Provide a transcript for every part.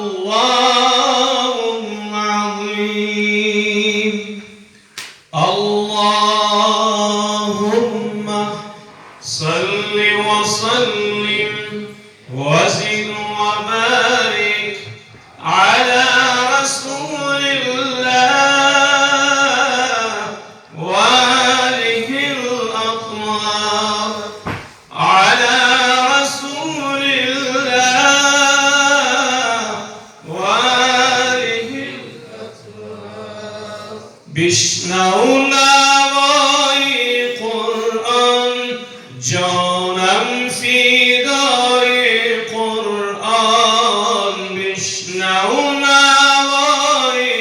الله العظيم. اللهم صل وسلم وزد وبارك على رسول الله وآله الأطهار، على رسول الله وآله الأطهار. بشنو نوای قرآن، جانم فدای قرآن. بشنو نوای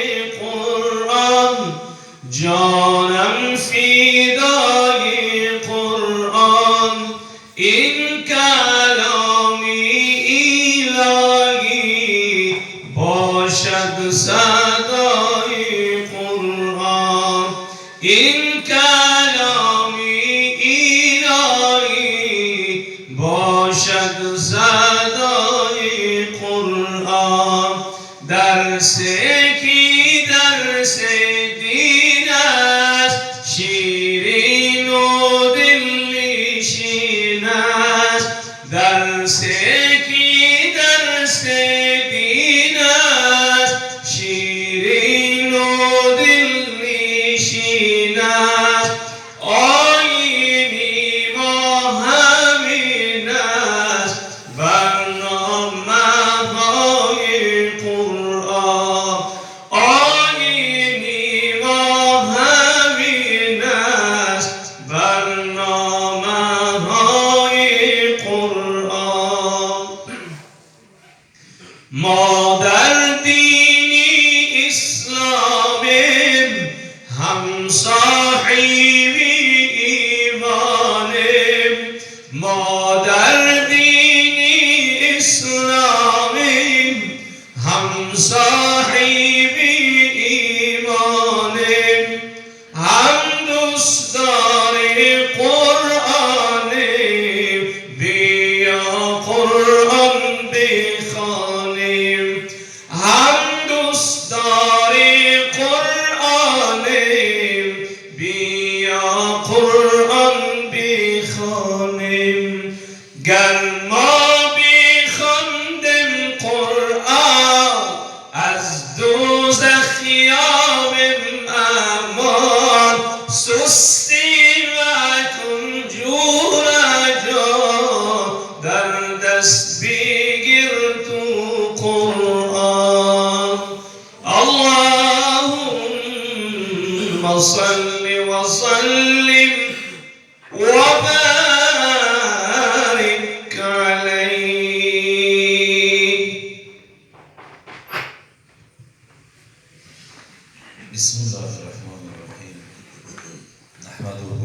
قرآن، جانم فدای قرآن. این کلام الهی باشد صدای قرآن. این کلام الهی باشد صدای قرآن. درس که درس دین است، شیرین و دلنشین است. درس که درس دین است، شیرین و دلنشین است. آیین ما همین است، برنامه های قرآن. آیین ما همین است، برنامه های قرآن. ما در دین اسلامیم، هم صاحب ایمانیم. ما در دین اسلامیم، هم صاحب ایمانیم. هم دوستدار قرآنیم، بیا قرآن بخوانیم. هم دوستدار قرآنیم، بیا قرآن بخوانیم. گر ما بخواندیم قرآن، از دوزخ یابیم امان. سستی مکن جورا جان، در دست بگیر تو قرآن. اللهم صل وسلم وبارك عليه. بسم الله الرحمن الرحيم. نحمده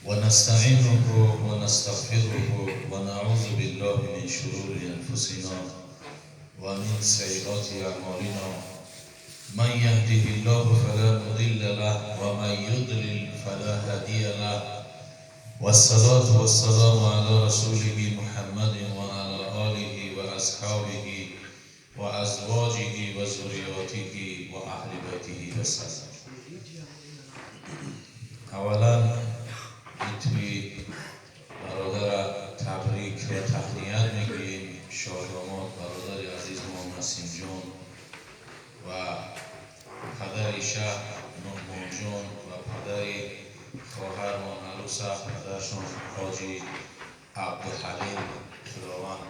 ونستعينه ونستغفره ونعوذ بالله من شرور أنفسنا ومن سيئات أعمالنا. من يهده الله فلا مضل له ومن يضلل فلا هادي له. والصلاة والسلام على رسوله محمد وعلى آله وأصحابه وأزواجه وذرياته وأهل بيته وسلم. اولا توی برادر تبریک و تهنیت میگوییم، شاهداماد برادر عزیز ما نسیم جان و پدر شه نعمان جان و پدر خواهرمان عروسه، پدرشان حاجی عبدالحلیم. خداوند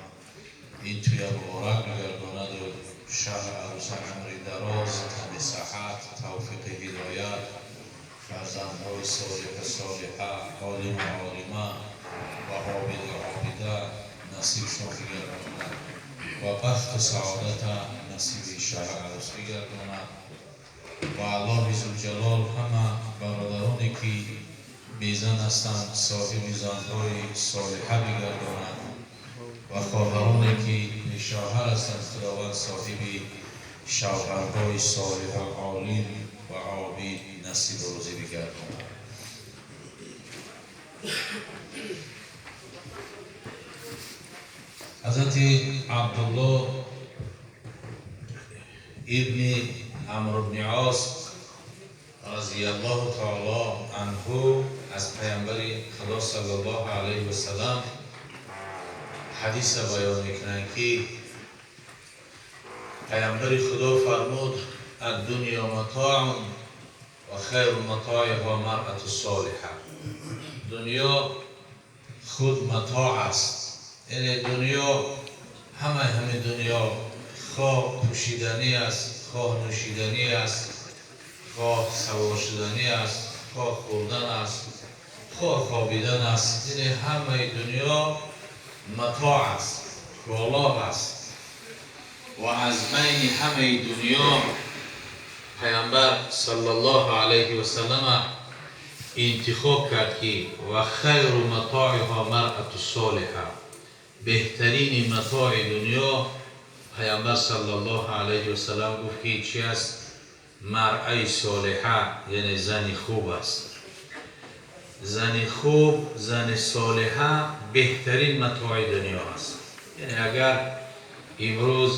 این توی مبارک بگرداند و شه عروسه عمر دراز، تن صحت، توفیق هدایت، فرزندهای صالح صالحه، عالم و عالمه و عابد و عابده نصیبشان بگرداند و بخت و سعادت نصیب شه عروس بگرداند. و الله ذوالجلال همه برادرانی که بیزن هستند صاحب زنهای صالحه بگرداند و خواهرانی که شوهر هستند خداوند صاحب شوهرهای صالح و عالم و عابد نصیب روزی بگرداند. حضرت عبدالله ибн Амр ибн Ос розияллоҳу таоло анҳу аз паёмбари Худо саллаллоҳу алайҳи васаллам ҳадиса баён мекунанд, ки паёмбари Худо фармуд: ад-дунё матоун ва хайру матоиҳо маръату солиҳа. Дунё худ матоъ аст, яъне дунё ҳамаи дунё хоҳ пӯшиданӣ аст, хоҳ нӯшиданӣ аст, хоҳ савор шуданӣ аст, хоҳ хӯрдан аст, хоҳ хобидан аст. Яъне ҳамаи дунё матоъ аст, коло аст. Ва аз байни ҳамаи дунё паёмбар саллаллоҳу алайҳи васаллам интихоб кард, ки ва хайру матоиҳо маръату солиҳа, беҳтарини матои дунё паёмбар саллаллоҳу алайҳи васаллам гуфт, ки чӣ аст? Маръаи солиҳа, яъне зани хуб аст. Зани хуб, зани солиҳа беҳтарин матои дунё аст. Яъне агар имрӯз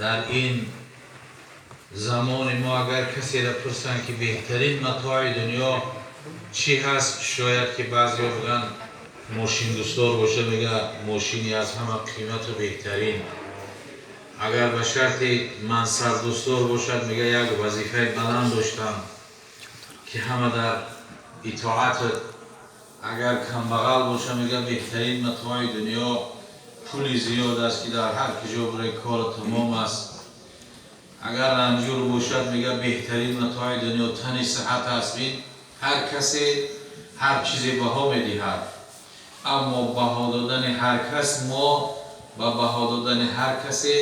дар ин замони мо агар касеро пурсанд, ки беҳтарин матои дунё чӣ ҳаст, шояд ки баъзеҳо бигӯянд мошиндӯстдор боша, мега мошини аз ҳама қимату беҳтарин. Агар ба шарти мансабдӯстдор бошад, мега як вазифаи баланд доштам, ки ҳама дар итоат. Агар камбағал боша, мега беҳтарин матои дунё пули зиёд аст, ки дар ҳар куҷо барои кор тамом аст. Агар ранҷур бошад, мега беҳтарин матои дунё тани сиҳат аст. Бин, ҳар касе ҳар чизе баҳо медиҳад, аммо баҳо додани ҳар кас, мо ба баҳо додани ҳар касе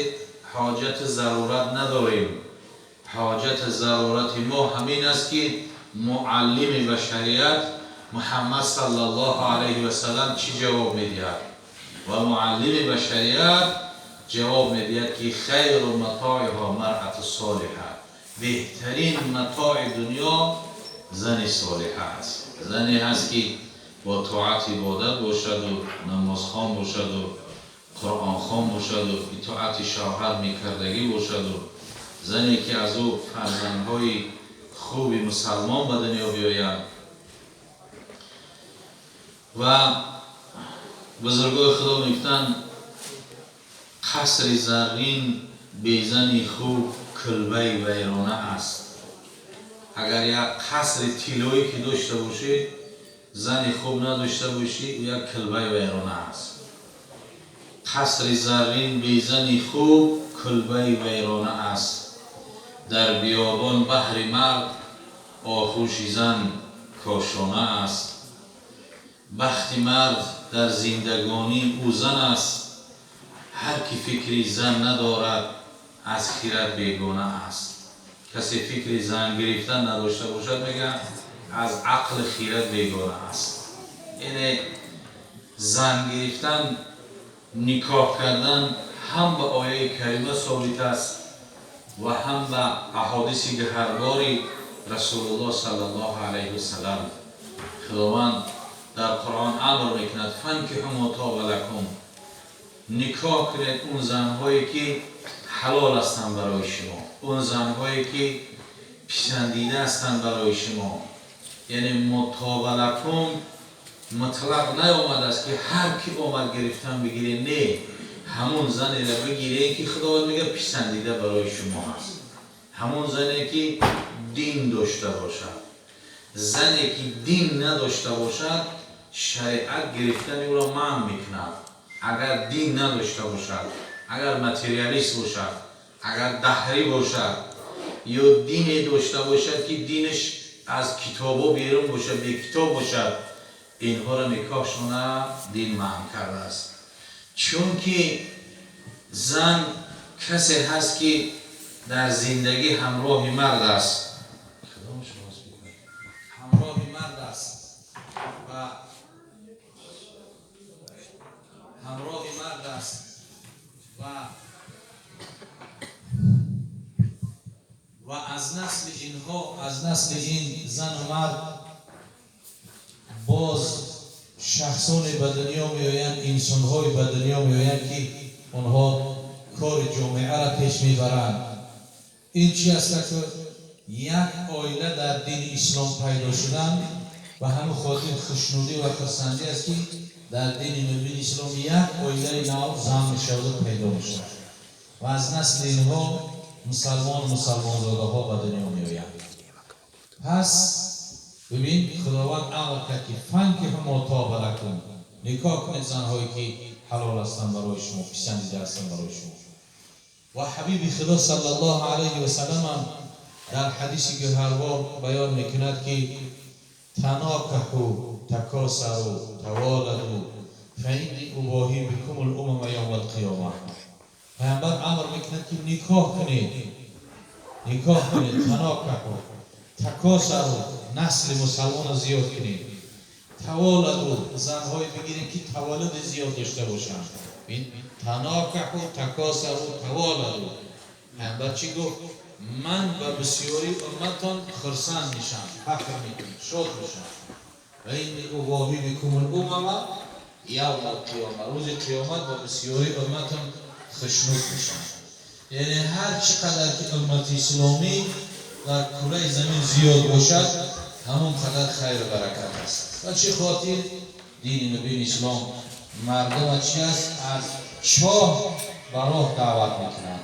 ҳоҷати зарурат надорем. Ҳоҷати зарурати мо ҳамин аст, ки муаллими башарият Муҳаммад саллаллоҳу алайҳи васаллам чӣ ҷавоб медиҳад. Ва муаллими башарият ҷавоб медиҳад, ки хайру матоиҳо маръату солиҳа, беҳтарин матои дунё зани солиҳа аст. Зане ҳаст, ки бо тоат ибодат бошаду намозхон бошаду қуръонхон бошаду итоати шавҳар мекардагӣ бошаду зане, ки аз ӯ фарзандҳои хуби мусалмон ба дунё биёянд. Ва бузургои Худо мегуфтанд: қасри заррин бе зани хуб кулбаи вайрона аст. Агар як қасри тиллоӣ ки дошта бошӣ, зани хуб надошта бошӣ, як кулбаи вайрона аст. Қасри заррин бе зани хуб кулбаи вайрона аст. Дар биёбон баҳри мард оғӯши зан кошона аст. Бахти мард дар зиндагонӣ ӯ зан аст. Ҳар ки фикри зан надорад, аз хирад бегона аст. Касе фикри зан гирифтан надошта бошад, мега, аз ақли хирад бегона аст. Яъне зан гирифтан, никоҳ кардан ҳам ба ояи карима собит аст ва ҳам ба аҳодиси гаҳарбори Расулуллоҳ саллаллоҳу алайҳи васаллам. Худованд дар Қуръон амр мекунад: фанкиҳу мо тоба лакум, никоҳ кунед он занҳое, ки ҳалол ҳастанд барои шумо, он занҳое, ки писандида ҳастанд барои шумо. Яъне мо тоба лакум мутлақ наомадааст, ки ҳар ки омад гирифтан бигире. Не, ҳамон занеро бигире, ки Худованд мега писандида барои шумо ҳаст, ҳамон зане, ки дин дошта бошад. Зане, ки дин надошта бошад, шариат гирифтани ӯро манъ мекунад. Агар дин надошта бошад, агар материалист бошад, агар даҳрӣ бошад ё дине дошта бошад, ки динаш аз китобо берун бошад, бекитоб бошад, инҳоро никоҳшона дин манъ кардааст. Чунки зан касе ҳаст, ки дар зиндагӣ ҳамроҳи мард аст, ҳамроҳи мард аст ва ҳамроҳи мард аст ва аз насли инҳо, аз насли ин зану мард боз шахсоне ба дунё меоянд, инсонҳое ба дунё меоянд, ки онҳо кори ҷомеаро пеш мебаранд. Ин чи аст? Як оила дар дини ислом пайдо шудан ва ҳамин хотир хушнудӣ ва хурсандӣ аст, ки дар дини мубини ислом як оилаи нав зам мешаваду пайдо мешавад ва аз насли инҳо мусалмону мусалмонзодаҳо ба дунё меоянд. Пас бибин, Худованд амр кард, ки فانكحوا ما طاب لكم, никоҳ кунед занҳое, ки ҳалол ҳастанд барои шумо, писандида ҳастанд барои шумо. Ва ҳабиби Худо صلى الله عليه وسلم ҳам дар ҳадиси гӯҳарвор баён мекунад, ки تناكحوا تكاثروا توالدوا فإني أباهي بكم الأمم يوم القيامة. Паямбар амр мекунад, ки никоҳ кунед, никоҳ кунед, تناكحوا تكاثروا, насли мусалмонро зиёд кунед, توالدوا, занҳое бигирем, ки таваллуди зиёд дошта бошанд. تناكحوا تكاثروا توالدوا. Паямбар чӣ гуфт? Ман ба бисёрии умматон хурсанд мешам, фахр мекунам, шод мешам. فإني أباهي بكم الأمم يوم القيامة, рӯзи қиёмат ба бисёрии умматон хушнуд мешам. Яъне ҳар чӣ қадар ки уммати исломӣ дар кураи замин зиёд бошад, ҳамон қадар хайру баракат аст. Ва чӣ хотир дини мубини ислом мардума чи аст? Аз чоҳ ба роҳ даъват мекунад,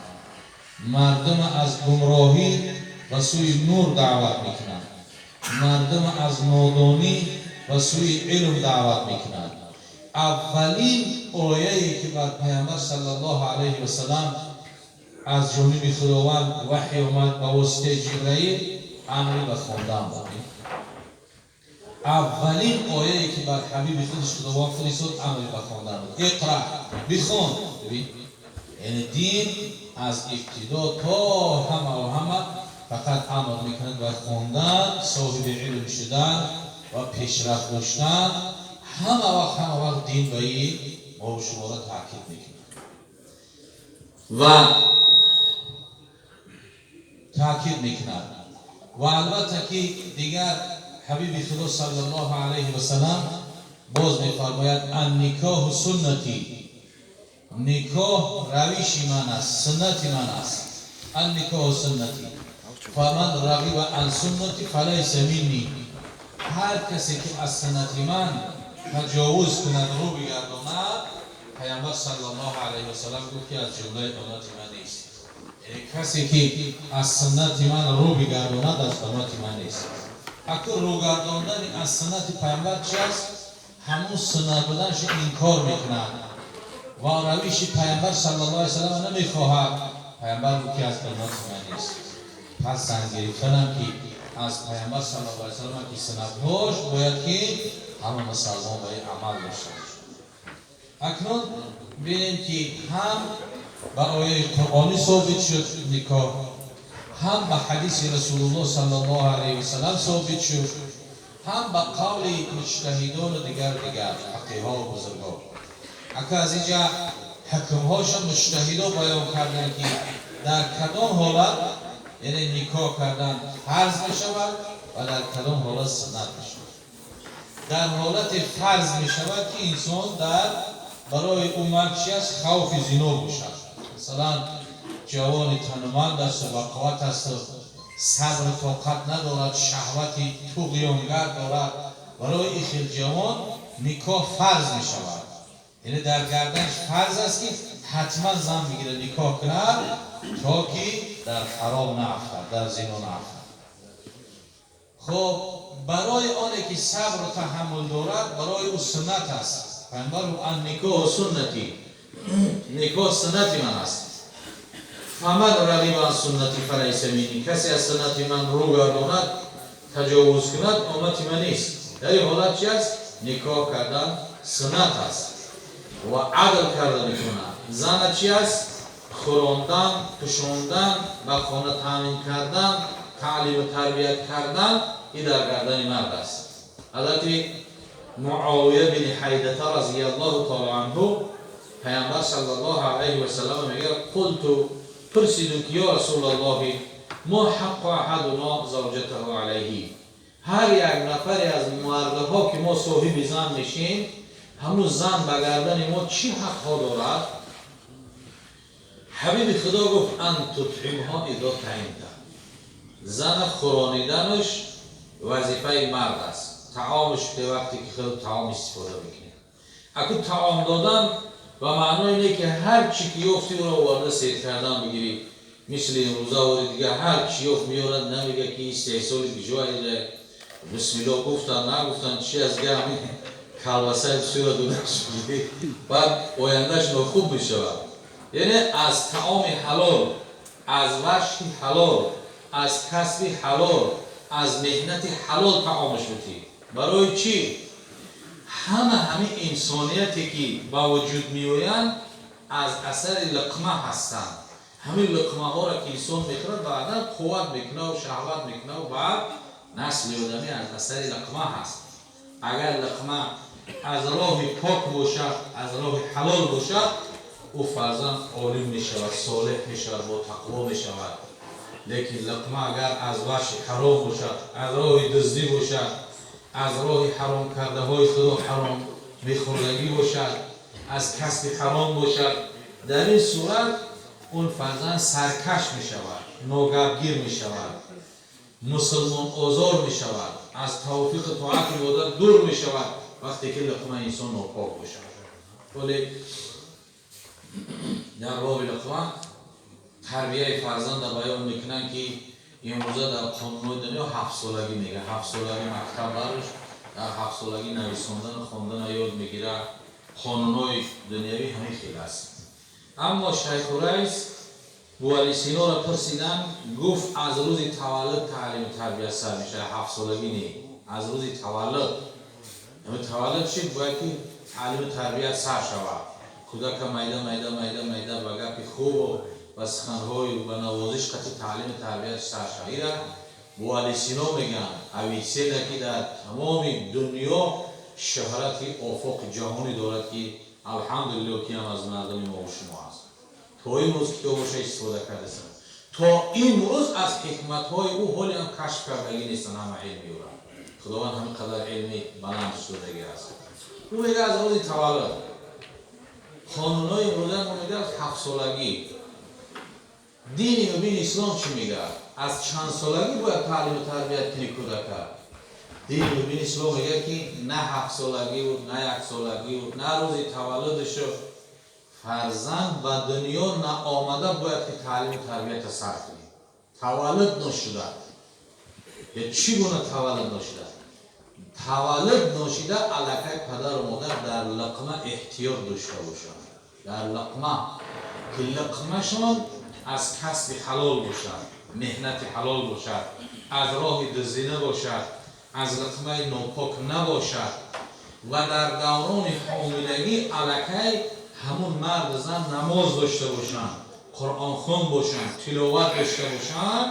мардума аз гумроҳӣ ба сӯи нур даъват мекунад, мардума аз нодонӣ ба сӯи илм даъват мекунад. Аввалин ояе, ки бар Паямбар صلى الله عليه وسلم аз ҷониби Худованд ваҳй омад ба воситаи Ҷибраил, амри ба хондан буд. Аввалин ояе, ки бар ҳабиби худаш Худованд фиристод, амри ба хондан буд: اقرأ, бихон. Яъне дин аз ибтидо то ҳама ва ҳама фақат амр мекунад ба хондан, соҳиби илм шудан ва пешрафт доштан. Ҳама вақт, ҳама вақт дин ба ин мо шуморо таъкид мекунад ва таъкид мекунад. Ва албатта, ки дигар ҳабиби Худо صلى الله عليه وسلم боз мефармояд: النكاح سنتي, никоҳ равиши ман аст, суннати ман аст. النكاح سنتي فمن رغب عن سنتي فليس مني. Ҳар касе ки аз суннати ман таҷовуз кунад, рӯ бигардонад, Паямбар صلى الله عليه وسلم гуфт, ки аз ҷумлаи уммати ман нест. Яъне касе ки аз суннати ман рӯ бигардонад, аз уммати ман нест. Акун рӯгардондани аз суннати Паямбар чи аст? Ҳамун суннат буданашо инкор мекунад ва равиши Паямбар صلى الله عليه وسلم намехоҳад. Паямбар гуфт, ки аз уммати ман нест. Пас зан гирифтанам, ки аз Паямбар صلى الله عليه وسلم ки суннат дошт, бояд ки ҳама мусалмон ба ин амал дошта бошад. Акнун бинем, ки ҳам ба ояи қуръонӣ собит шуд никоҳ, ҳам ба ҳадиси Расулуллоҳ صلى الله عليه وسلم собит шуд, ҳам ба қавли муҷтаҳидону дигар дигар фақиҳову бузургон. Ака, аз инҷа ҳукмҳошо муҷтаҳидо баён карданд, ки дар кадом ҳолат, яъне, никоҳ кардан фарз мешавад ва дар кадом ҳолат суннат мешавад. Дар ҳолати фарз мешавад, ки инсон дар барои ӯ мард чи аст, хавфи зино бошад. Масалан, ҷавони тануманд асту бақувват асту сабру тоқат надорад, шаҳвати туғёнгар дорад. Барои ин хел ҷавон никоҳ фарз мешавад, яъне дар гарданаш фарз аст, ки ҳатман зан бигирад, никоҳ кунад, то ки дар ҳаром наафтад, дар зино наафтад. Хоб, барои оне ки сабру таҳаммул дорад, барои ӯ суннат аст. Паямбар: النكاح سنتي, никоҳ суннати ман аст. فمن رغب عن سنتي فليس مني. Касе аз суннати ман рӯ гардонад, таҷовуз кунад, уммати ман нест. Дар ин ҳолат чи аст? Никоҳ кардан суннат аст ва адл карда метавонад. Зана чи аст? Хӯрондан, пӯшондан, ба хона таъмин кардан, таълиму тарбият кардан ин дар гардани мард аст. Ҳазрати Муовия бини Ҳайдата رضي الله تعالى عنه Паямбар صلى الله عليه وسلم мегӯяд: قلت, пурсидум, ки يا رسول الله، ما حق أحدنا زوجته عليه. Ҳар як нафаре аз мардҳо, ки мо соҳиби зан мешем, ҳамун зан ба гардани мо чӣ ҳақҳо дорад? Ҳабиби Худо гуфт: أن تطعمها إذا طعمت. Зана хӯрониданаш вазифаи мард аст. Таомаш вақте ки худ таом истифода мекунӣ. Аку таом додан ба маънои не, ки ҳар чӣ ки ёфти, ӯро оварда сер кардан бигирӣ. Мисли имрӯза вори дигар ҳар чӣ ёфт, меёрад, намега, ки истеҳсоли киҷоа, бисмилло гуфтан, нагуфтан, чи аз га ҳамин калбасаи бисёра додаш, баъд ояндаш нохуб мешавад. Яъне аз таоми ҳалол, аз вашҳи ҳалол, аз касби ҳалол, аз меҳнати ҳалол таомаш бутӣ. Барои чӣ? Ҳама ҳамин инсонияте, ки ба вуҷуд меоянд, аз асари лиқма ҳастанд. Ҳамин лиқмаҳоро, ки инсон мехӯрад, баъдан қувват мекунаву шаҳват мекунаву баъд насли одамӣ аз асари лиқма ҳаст. Агар лиқма аз роҳи пок бошад, аз роҳи ҳалол бошад, ӯ фарзанд олим мешавад, солеҳ мешавад, бо тақво мешавад. Лекин лиқма агар аз ваши ҳаром бошад, аз роҳи дуздӣ бошад, аз роҳи ҳаром кардаҳои Худо ҳаром мехӯрдагӣ бошад, аз касби ҳаром бошад, дар ин сурат он фарзанд саркаш мешавад, ногапгир мешавад, мусулмон озор мешавад, аз тавфиқи тоат ибодат дур мешавад, вақте ки лиқма инсон нопок бошад. Вале дар боби лиқма тарбияи фарзанда баён мекунанд, ки имрӯза дар қонунҳои дунё 7-солагӣ мега. 7-солагӣ мактаб барш, дар 7-солагӣ нависондану хондана ёд мегирад. Қонунҳои дунявӣ ҳамин хел аст. Аммо Шайху Райс Буалисиноро пурсиданд, гуфт: аз рӯзи таваллуд таълиму тарбия сар мешавад, 7-солагӣ не, аз рӯзи таваллуд. Таваллуд шид, бояд ки таълиму тарбия сар шавад. Кӯдака майда майда, майда майда, ба гапи хубу ба суханҳою ба навозиш қати таълиму тарбияш сар шавад. Ира Буалисино мегӯянд, Ависена, ки дар тамоми дунё шӯҳрати офоқи ҷаҳонӣ дорад, ки алҳамдулилло, ки ҳам аз мардуми мову шумо аст. То имрӯз китобаша истифода кардастанд, то имрӯз аз ҳикматҳои ӯ ҳоле ҳам кашф кардагӣ нестанд ҳама илми ӯра. Худованд ҳамин қадар илми баланд додагӣ аст. Ӯ мега, аз рӯзи таваллуд. Қонунҳои имрӯза мо мега, аз 7-солагӣ. Дини мубини ислом чӣ мегӯяд? Аз чанд солагӣ бояд таълиму тарбият кунӣ кӯдака? Дини мубини ислом мегӯяд, ки на 7-солагиву, на яксолагиву, на рӯзи таваллудашо. Фарзанд ба дунё наомада бояд ки таълиму тарбията сар кунӣ. Таваллуд ношуда. Ё чӣ гуна таваллуд ношуда? Таваллуд ношида аллакай падару модар дар лиқма эҳтиёт дошта бошанд, дар лиқма, ки лиқмашон аз касби ҳалол бошад, меҳнати ҳалол бошад, аз роҳи дуздӣ набошад, аз лиқмаи нопок набошад. Ва дар даврони ҳомилагӣ аллакай ҳамун марду зан намоз дошта бошанд, қуръонхон бошанд, тиловат дошта бошанд.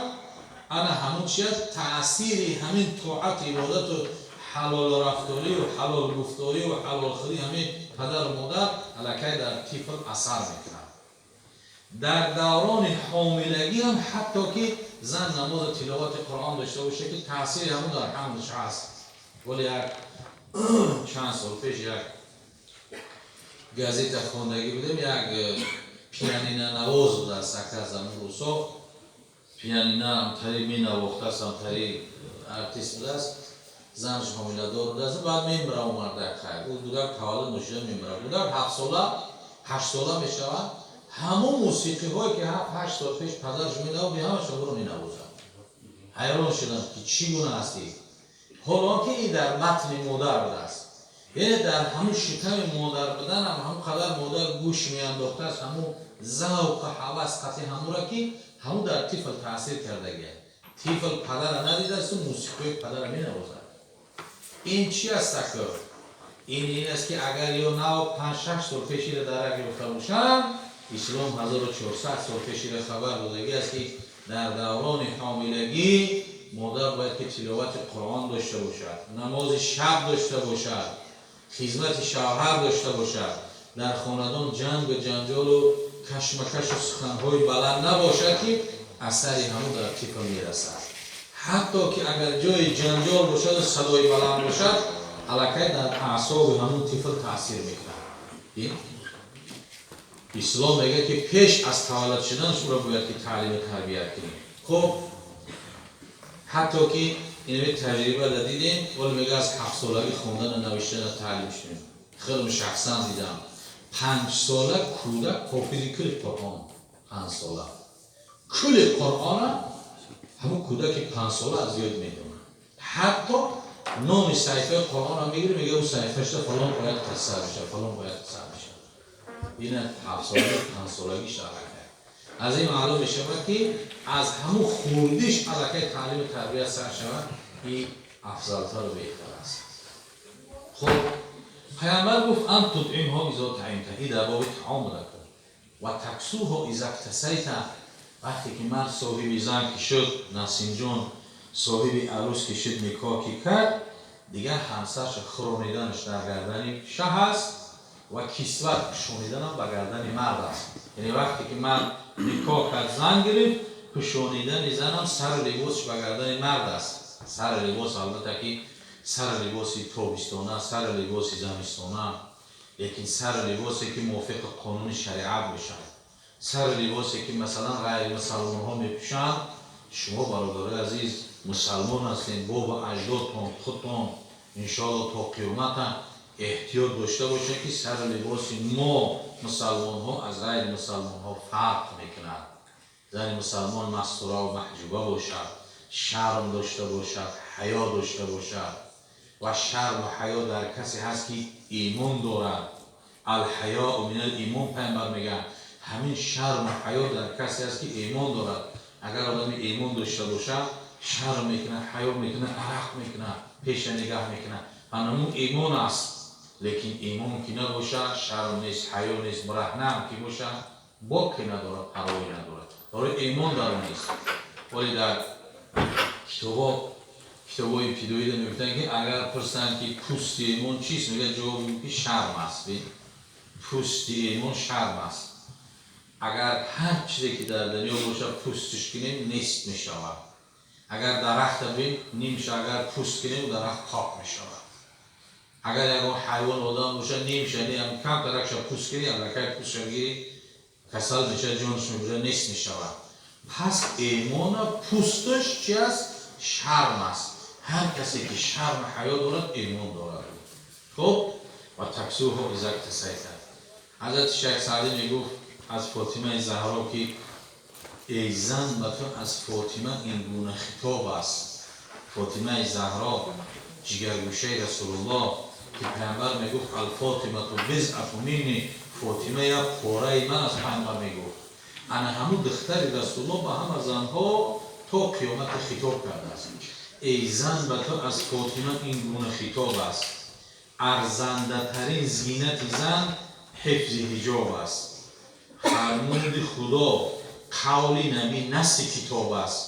Ана ҳамун чи аст? Таъсири ҳамин тоату ибодату ҳалолрафторию ҳалолгуфторию ҳалолхӯрӣ ҳамин падару модар аллакай дар тифл асар мекунад. Дар даврони ҳомилагӣ ҳам ҳатто ки зан намозу тиловати Қуръон дошта бошад, ки таъсири ҳамун дар ҳамлш ҳаст. Вале як чанд сол пеш як газета хондагӣ будем, як пианинанавоз будааст, яке аз ҳамун рӯсо, пианина ҳамтари менавохтааст, ҳамтари артист будааст. Занаш ҳомиладор будааст, баъд мемира омарда. Хайр, ӯ кӯдак таваллуд ношида мемира. Кӯдак 7-сола, 8-сола мешавад, ҳамун мусиқиҳое, ки 7-8 сол пеш падараш менавохт, ҳамаша ӯро менавозад. Ҳайрон шудам, ки чӣ гуна ҳастӣ? Ҳоло он ки ин дар батни модар будааст, яъне дар ҳамун шиками модар буданам ҳамун қадар модар гӯш меандохтааст, ҳамун завқу ҳавас қатъи ҳамура, ки ҳамун дар тифл таъсир кардагия. Тифл падара надидаасту мусиқиҳои падара менавозад. Ин чи аст ака? Ин аст, ки агар ё нав 5-6 сол пешира дарак ёфта бошанд, ислом 1400 сол пешира хабар додагӣ аст, ки дар даврони ҳомилагӣ модар бояд ки тиловати Қуръон дошта бошад, намози шаб дошта бошад, хизмати шавҳар дошта бошад, дар хонадон ҷангу ҷанҷолу кашмакашу суханҳои баланд набошад, ки асари ҳамун дар тифл мерасад. Ҳатто ки агар ҷои ҷанҷол бошаду садои баланд бошад, аллакай дар аъсоби ҳамун тифл таъсир мекунад. Ислом мегӯяд, ки пеш аз таваллуд шуданаш ӯро бояд ки таълиму тарбият кунем. Хуб, ҳатто ки инами таҷриба да дидем, вале мега аз 7 солагӣ хондану навиштана таълим шудем. Худам шахсан дидам, 5 сола кӯдак ҳофизи кули Қуръон, 5 сола кули Қуръона ҳамун кӯдаки 5 сола аз ёд медонад. Ҳатто номи саҳифаи Қуръонро мегири, мега ӯ саҳифашда фалон оят қисса мешавад, фалон оят қисса мешавад. Ина 7 солагӣ, 5 солагиш аллакай. Аз ин маълум мешавад, ки аз ҳамун хурдиш аллакай таълиму тарбият сар шавад, ин афзалтару беҳтар аст. Хуб, Паямбар гуфт: أن تطعمها إذا طعمت. И дар боби таом буда. وتكسوها إذا اكتسيت. Вақте ки мард соҳиби зан ки шуд, Насимҷон, соҳиби арӯс ки шуд, никоҳ ки кард, дигар ҳамсарша хӯрониданаш дар гардани шаҳ аст ва кисват пӯшониданам ба гардани мард аст. Яъне вақте ки мард никоҳ кард, зан гирифт, пӯшонидани занам, сару либосш ба гардани мард аст. Сару либос, албатта, ки сару либоси тобистона, сару либоси замистона, лекин сару либосе ки мувофиқи қонуни шариат бошад. Сару либосе ки, масалан, ғайримусалмонҳо мепӯшанд, шумо, бародарои азиз, мусалмон ҳастем, бобу аҷдодтон, худтон, иншоалло, то қиёмата эҳтиёт дошта бошед, ки сару либоси мо мусалмонҳо аз ғайримусалмонҳо фарқ мекунад. Зани мусалмон мастураву маҳҷуба бошад, шарм дошта бошад, ҳаё дошта бошад. Ва шарму ҳаё дар касе ҳаст, ки имон дорад. الحياء من الإيمان, Пайғамбар мегӯяд, ҳамин шарму ҳаё дар касе ҳаст, ки имон дорад. Агар одами имон дошта бошад, шарм мекунад, ҳаё мекунад, арақ мекунад, пеша нигаҳ мекунад, ҳанамун имон аст. Лекин имон ки набошад, шарм нест, ҳаё нест, бараҳнаам ки бошад, боке надорад, парвое надорад, барои имон дар он нест. Вале дар китобо, китобҳои ибтидоида мегуфтанд, ки агар пурсанд, ки пӯсти имон чист, мегӯяд, ҷавоб ки шарм аст. Пӯсти имон шарм аст. Агар ҳар чизе ки дар дунё бошад, пӯстиш кунем, нест мешавад. Агар дарахта бин, нимша агар пӯст кунем, дарахт хок мешавад. Агар ягон ҳайвон, одам бошад, нимша камтаракша пӯст кунӣ, аллакай пӯстша гири, касал мешавад, ҷонаш мебурад, нест мешавад. Пас имона пӯсташ чи аст? Шарм аст. Ҳар касе ки шарму ҳаё дорад, имон дорад. Хуб, وتكسوها إذا اكتسيت. Ҳазрати Шайх Саъдӣ мегуфт аз Фотимаи Заҳро, ки эй зан, ба ту аз Фотима ин гуна хитоб аст. Фотимаи Заҳро, ҷигаргӯшаи Расулуллоҳ, ки Паямбар мегуфт: الفاطمة بضعة مني. Фотима як пораи ман аст, Паямбар мегуфт. Ана ҳамун духтари Расулуллоҳ ба ҳама занҳо то қиёмати хитоб кардааст: эй зан, ба ту аз Фотима ин гуна хитоб аст. Арзандатарин зинати зан ҳифзи ҳиҷоб аст. Фармуди Худо, қавли Набӣ, насси китоб аст.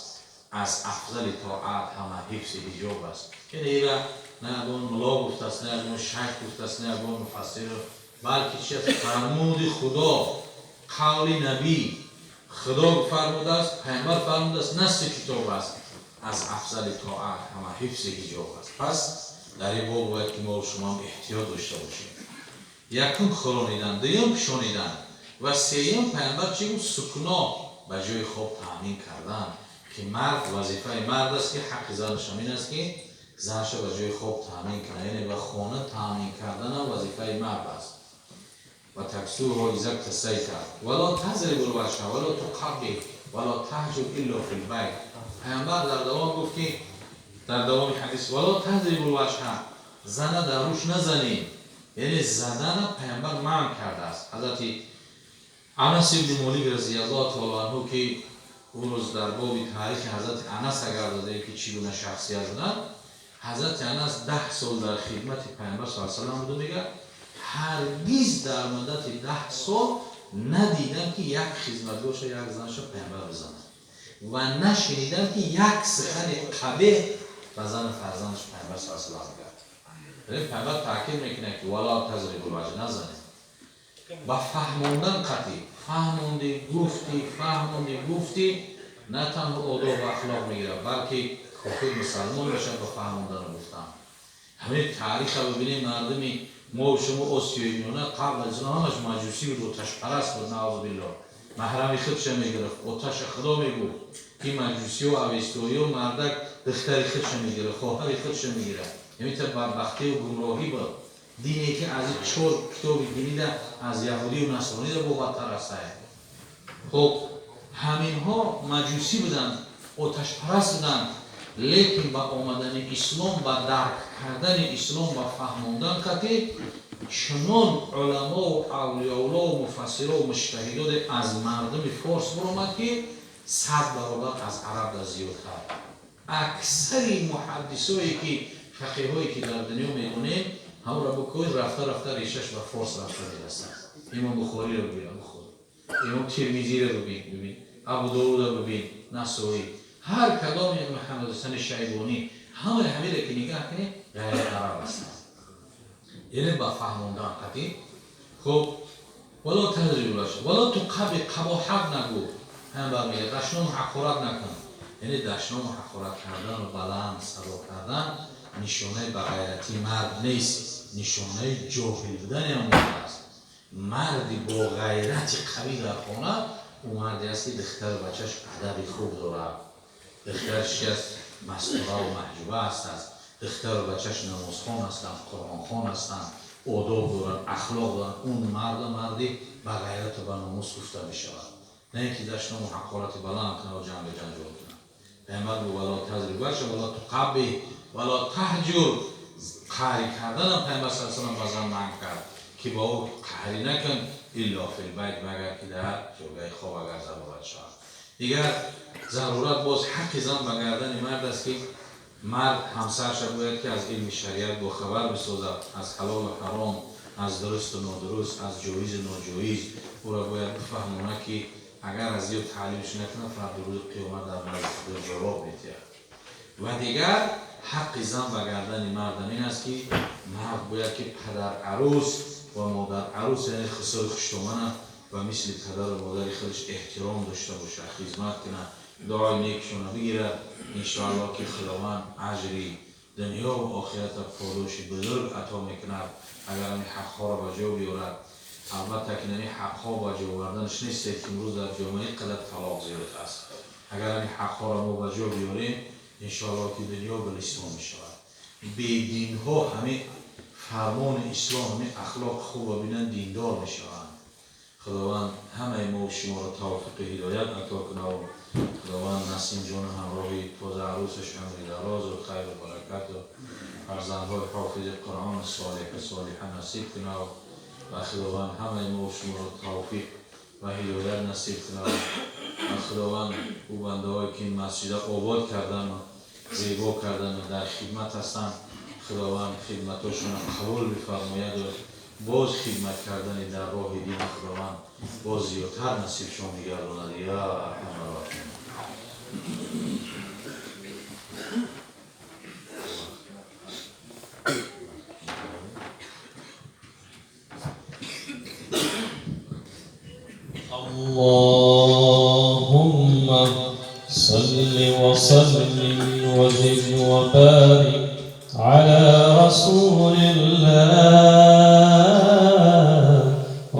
Аз афзали тоат ҳама ҳифзи ҳиҷоб аст. Яъне ира на ягон муло гуфтааст, на ягон шайх гуфтааст, на ягон муфассир, балки чи аст? Фармуди Худо, қавли Набӣ. Худо фармудааст, Пайғамбар фармудааст, насси китоб аст. Аз афзали тоат ҳама ҳифзи ҳиҷоб аст. Пас дар ин боб бояд ки мо шумоам эҳтиёт дошта бошем. Якум хӯронидан, дуюм пӯшонидан ва сеюм, Пайғамбар чӣ гуфт? Сукно, ба ҷои хоб таъмин кардан, ки мард, вазифаи мард аст, ки ҳаққи занаш ҳамин аст, ки занша ба ҷои хоб таъмин кунад. Яъне ба хона таъмин карданам вазифаи мард аст. وتكسوها إذا اكتسيت ولا تضرب الوجه ولا تقبح ولا تهجر إلا في البيت. Пайғамбар дар давом гуфт, ки дар давоми ҳадис: ولا تضرب الوجه, зана дар рӯш назанӣ. Яъне задана Пайғамбар манъ кардааст. Ҳазрати Анас ибни Молик رضي الله تعالى عنه, ки ӯ рӯз дар боби таърихи ҳазрати Анас агар додем, ки чӣ гуна шахсият буданд, ҳазрати Анас 10 сол дар хидмати Пайғамбар с салам буда, мегӯяд, ҳаргиз дар муддати 10 сол надидам, ки як хизматгорша, як занша Пайғамбар бизанад ва нашунидам, ки як сухани қабеҳ ба зану фарзандаш Пайғамбар с салам мегӯяд. Пайғамбар таъкид мекунад, ки ولا تضرب الوجه, назанед. Ба фаҳмондан қатъӣ фаҳмондӣ, гуфтӣ, фаҳмондӣ, гуфтӣ, на танҳо одобу ахлоқ мегирад, балки кофир мусалмон мешавад ба фаҳмондану гуфтан. Ҳамин таъриха бибинем, мардуми Мо шумо Осиёи Миёна қабл аз ислом ҳамаш маҷусӣ буд, оташпараст буд, наъузу биллоҳ. Маҳрами худша мегирифт, оташа худо мегуфт. Ки маҷусиё, авестоиё мардак духтари худша мегирад, хоҳари худша мегирад. Ҳамин бадбахтию гумроҳӣ буд. Дине ки аз ин чор китоби динида, аз яҳудию насронида бо бадтар астае. Хуб, ҳаминҳо маҷусӣ буданд, оташпараст буданд, лекин ба омадани ислом, ба дарк кардани ислом, ба фаҳмондан қати чунон уламову авлиёуллову муфассирову муҷтаҳидоде аз мардуми форс баромад, ки 100 баробар аз араб да зиёдтар. Аксари муҳаддисое ки фақиҳое ки дар дунё медонем, ҳамонро бикӯед, рафта рафта решаш ба форс рафта мерасад. Имом Бухориро бибин, Бухори, Имом Тирмизиро бибин, Абу Довуда бибин, Насоӣ, ҳар кадоме, Муҳаммад Ҳасани Шайбонӣ, ҳамаи ҳамире ки нигаҳ кунед, ғайри араб ҳастанд, яъне ба фаҳмондан қатӣ. Хуб, вало тадриб, вало туқаббиҳ, қабоҳат нагӯ. Паямбар мегӯяд, дашному ҳақорат накун. Яъне дашному ҳақорат кардану баланд садо кардан нишонаи бағайратии мард нест, нишонаи ҷоҳил будани ҳам мард аст. Марди бо ғайрати қавӣ дар хона ӯ марде аст, ки духтару бачаш адаби хуб дорад, духтараш чи аст, мастураву маҳҷуба ҳастааст, духтару бачаш намозхон ҳастанд, қуръонхон ҳастанд, одоб доранд, ахлоқ доранд. Он марда марди ба ғайрату ба номус гуфта мешавад, на ин ки дашному ҳақорати баланд кунад ва ҷангу ҷанҷол кунад. Паямбар гуфт: вало тазриб баша, вало туқаббиҳ, вало таҳҷур. Қаҳрӣ карданам Паямбар саллаллоҳу алайҳи васаллам ба зан манъ кард, ки ба ӯ қаҳрӣ накун, илло фил байт, магар ки дар ҷойгаҳи хоб агар зарурат шавад. Дигар зарурат боз ҳаққи зан ба гардани мард аст, ки мард ҳамсарша бояд ки аз илми шариат бохабар бисозад, аз ҳалолу ҳаром, аз дурусту нодуруст, аз ҷоизу ноҷоиз. Ӯро бояд бифаҳмонад, ки агар аз ё таълимш накунад, фарди рӯзи қиёмат дар назди худо ҷавоб медиҳад. Ва дигар ҳаққи зан ба гардани мардам ин аст, ки мард бояд ки падар арӯс ва модар арӯс, яъне хусури хуштомана, ба мисли падару модари худаш эҳтиром дошта бошад, хизмат кунад, дуои некшона бигирад. Иншоаллоҳ, ки Худованд аҷри дунё ва охирата подоши бузург ато мекунад, агар ҳамин ҳақҳоро ба ҷо биёрад. Албатта, ки ҳамин ҳақҳо ба ҷо оварданаш нест, ки имрӯз дар ҷомеа ин қадар талоқ зиёд аст. Агар ҳамин ҳақҳоро мо ба ҷо биёрем, иншоаллоҳ, ки дунё гулистон мешавад. Бединҳо ҳамин фармони ислом, ҳамин ахлоқи хубро бинанд, диндор мешаванд. Худованд ҳамаи мо шуморо тавфиқи ҳидоят ато кунад. Худованд Насим ҷону ҳамроҳи тоза арӯсаш умри дарозу хайру баракату фарзандҳои ҳофизи Қуръону солиҳу солиҳа насиб кунад. Ва Худованд ҳамаи мо шуморо тавфиқ ва ҳидоят насиб кунад. Ва Худованд ӯ бандаҳое ки ин масҷида обод кардану зебо кардану дар хидмат ҳастанд, Худованд хидматошонро қабул бифармояду боз хидмат кардани дар роҳи дини Худованд боз зиёдтар насибшон бигардонад. Ё арҳамар роҳимин. اللهم صل وسلم وزد وبارك على رسول الله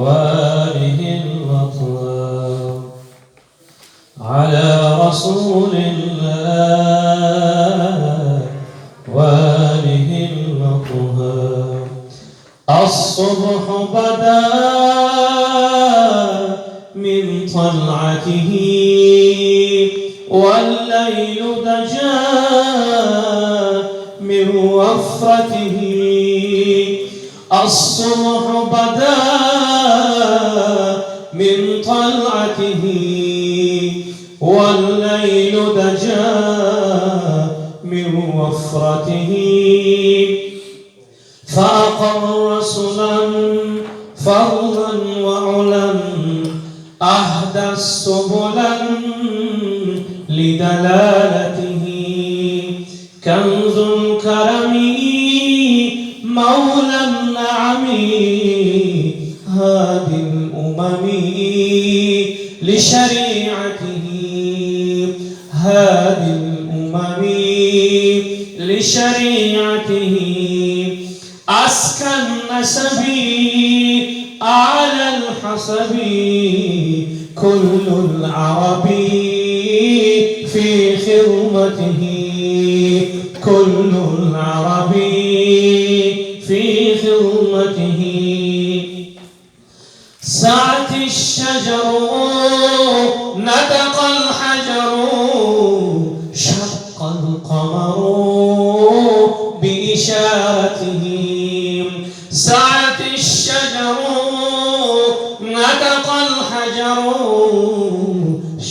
وآله الأطهار، على رسول الله وآله الأطهار. الصبح بدا من طلعته والليل دجا من وفرته. الصبح بدا من طلعته والليل دجا من وفرته. فأقر سنا فضلا وعلا، أهدى سبلا لدلالته. كنز الكرم مولى النعم، هادي الأمم لشريعته، هادي الأمم لشريعته. أسكى النسب أعلى الحسب كل العرب في خدمته كل العرب في خدمته. سعت الشجر نطق الحجر شق القمر بإشارته. سعت الشجر نطق الحجر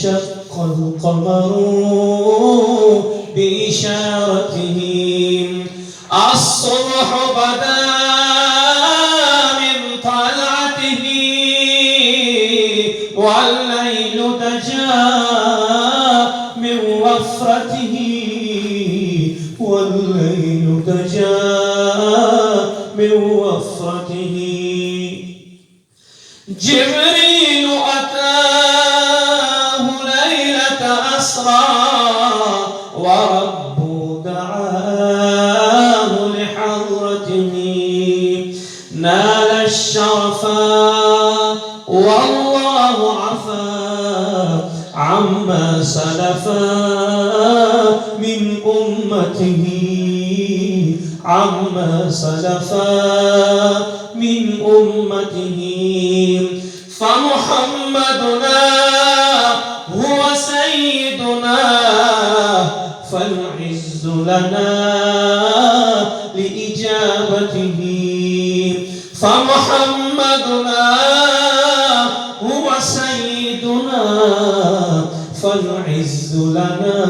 شق القمر بإشارته. الصبح بدا من طلعته والليل دجا من وفرته والليل دجا من وفرته. جبريل أتاه ليلة أسرى ورب دعاه لحضرته. نال الشرفا والله عفا عما سلفا من أمته عما سلفا من أمته. فمحمدنا هو سيدنا فالعز لنا لإجابته. فمحمدنا هو سيدنا فالعز لنا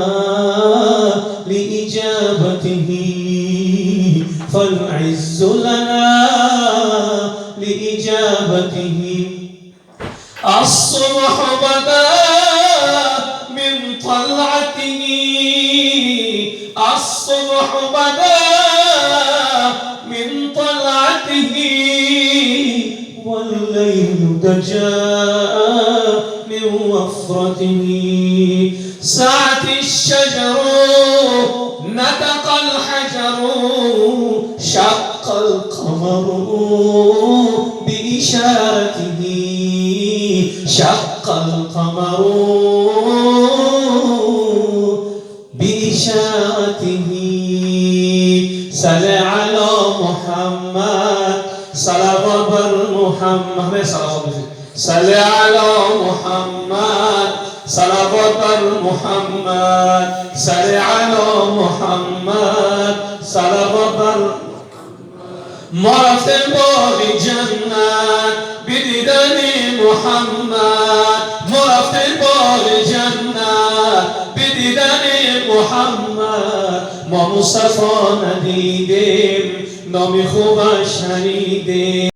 لإجابته فالعز لنا لإجابته. الصبح بدا من طلعته الصبح بدا من طلعته والليل دجا من وفرته. سعت الشجر نطق الحجر شق القمر بإشارته شق القمر بإشارته. صل على محمد صلوات بر محمد صل على محمد صلوات بر محمد صل على محمد صلوات بر. ما رفتیم باغ جنت بدیدن محمد ما رفتیم باغ جنت بدیدن محمد. ما مصطفی ندیدیم نام خوبش شنیدیم.